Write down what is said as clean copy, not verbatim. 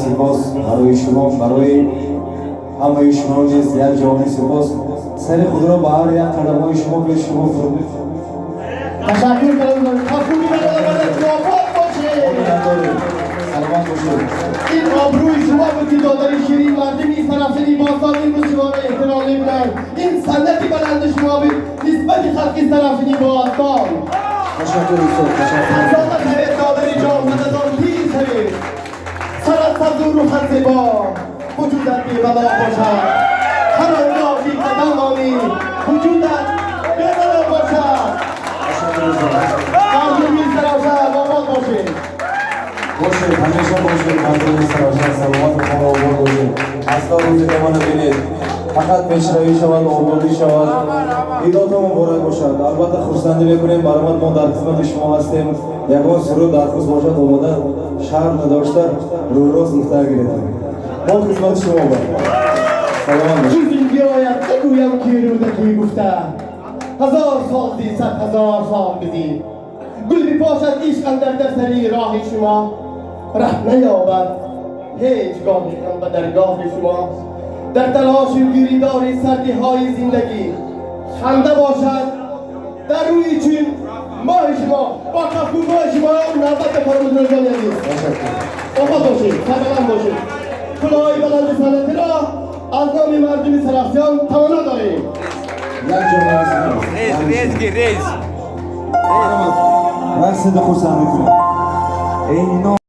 Сипос барои шумо, барои ҳамаи шумо низ як ҷаҳони сипос. Сари худро ба ҳар як қадамҳои шумо пеш шумо фуруд. Ташаккур кардам. Кафкӯбӣ обод бошед. Миннатдорем, саломат бошед. Ин обрӯи шумо буд, ки додари ширин, мардуми Истаравшани бостон имрӯз шуморо эҳтиром мекунанд. Ин санъати баланди шумо буд нисбати халқи Истаравшани бостон. Ташаккур, устод, ташаккур. Сарсода шавед, додари ҷон, мададон пир шавед. Сарат сабзу, рӯҳат зебо, вуҷудат бебало бошад. Ҳар он гоҳ ки қадам монӣ, вуҷудат бебало бошад. Ташаккур, устод. Мардуми Истаравшан, обод бошед. Бошед, ҳамеша бошед. Мардуми Истаравшан саломату хонаобод бошед. Асло рӯзи домана бинед, фақат пешравӣ шавад, ободӣ шавад. Идото муборак бошад. Албатта, хурсандӣ мекунем. Баромад, мо дар хизмати шумо ҳастем. Ягон суруд дархост бошад, омода, шарм надошта, рӯрост гуфта гиред. Мо хизмати шумо ба, саломат бошед. Чуз ин биёяд, нагӯям, ки Рӯдакӣ гуфта: «Ҳазор сол зи, 100 000 сол бизӣ, гул бипошад ишқ андар дар сари роҳи шумо, раҳ наёбад ҳеҷ гоҳе ҳам ба даргоҳи шумо». Дар талошу гиридори сардиҳои зиндагӣ ханда бошад дар рӯи чун моҳи шумо. Бо кафкӯбҳои шумо навбат ба Фармудроҷони азиз. Ташаккур. Обод бошед, сарбаланд бошед. Кулоҳи баланди санъатиро аз номи мардуми Сарафсиён таманно дорем. Як ҷонаи сипос. Рез, резги, рез. Рақсида хурсандӣ кунед. Эй.